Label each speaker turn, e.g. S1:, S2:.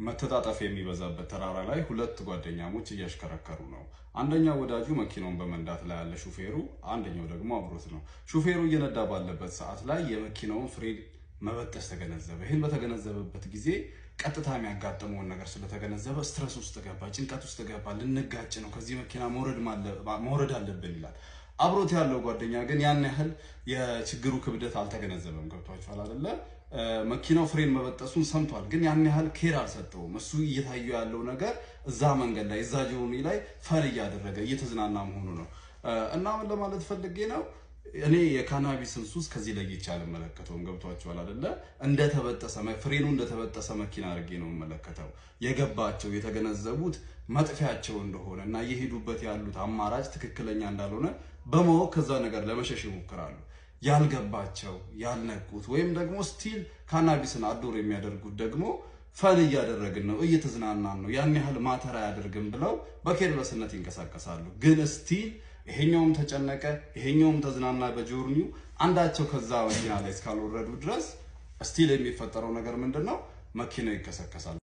S1: መተጣጠፍ የሚበዛበት ተራራ ላይ ሁለት ጓደኛሞች እያሽከረከሩ ነው። አንደኛው ወዳጁ መኪናውን በመንዳት ላይ ያለ ሹፌሩ፣ አንደኛው ደግሞ አብሮት ነው። ሹፌሩ እየነዳ ባለበት ሰዓት ላይ የመኪናውን ፍሬን መበጠስ ተገነዘበ። ይህን በተገነዘበበት ጊዜ ቀጥታ የሚያጋጥመውን ነገር ስለተገነዘበ stress ውስጥ ገባ፣ ጭንቀት ውስጥ ገባ። ልንጋጭ ነው፣ ከዚህ መኪና መውረድ አለብን ይላል። አብሮት ያለው ጓደኛ ግን ያን ያህል የችግሩ ክብደት አልተገነዘበም። ገብቷችኋል አይደለ? መኪናው ፍሬን መበጠሱን ሰምቷል፣ ግን ያን ያህል care አልሰጠውም። እሱ እየታየው ያለው ነገር እዛ መንገድ ላይ፣ እዛ journey ላይ fun እያደረገ እየተዝናና መሆኑ ነው። እና ምን ለማለት ፈልጌ ነው፣ እኔ የካናቢስን ሱስ ከዚህ ለይቼ አልመለከተውም። ገብቷችኋል አይደለ? እንደተበጠሰ ፍሬኑ እንደተበጠሰ መኪና አድርጌ ነው የምመለከተው። የገባቸው፣ የተገነዘቡት መጥፊያቸው እንደሆነ እና እየሄዱበት ያሉት አማራጭ ትክክለኛ እንዳልሆነ በማወቅ ከዛ ነገር ለመሸሽ ይሞክራሉ። ያልገባቸው፣ ያልነቁት ወይም ደግሞ still cannabis ን adore የሚያደርጉት ደግሞ fun እያደረግን ነው፣ እየተዝናናን ነው፣ ያን ያህል matter አያደርግም ብለው በ careless ነት ይንቀሳቀሳሉ። ግን still ይሄኛውም ተጨነቀ፣ ይሄኛውም ተዝናና በ journey ው፣ አንዳቸው ከዛ መኪና ላይ እስካልወረዱ ድረስ still የሚፈጠረው ነገር ምንድን ነው? መኪናው ይከሰከሳል።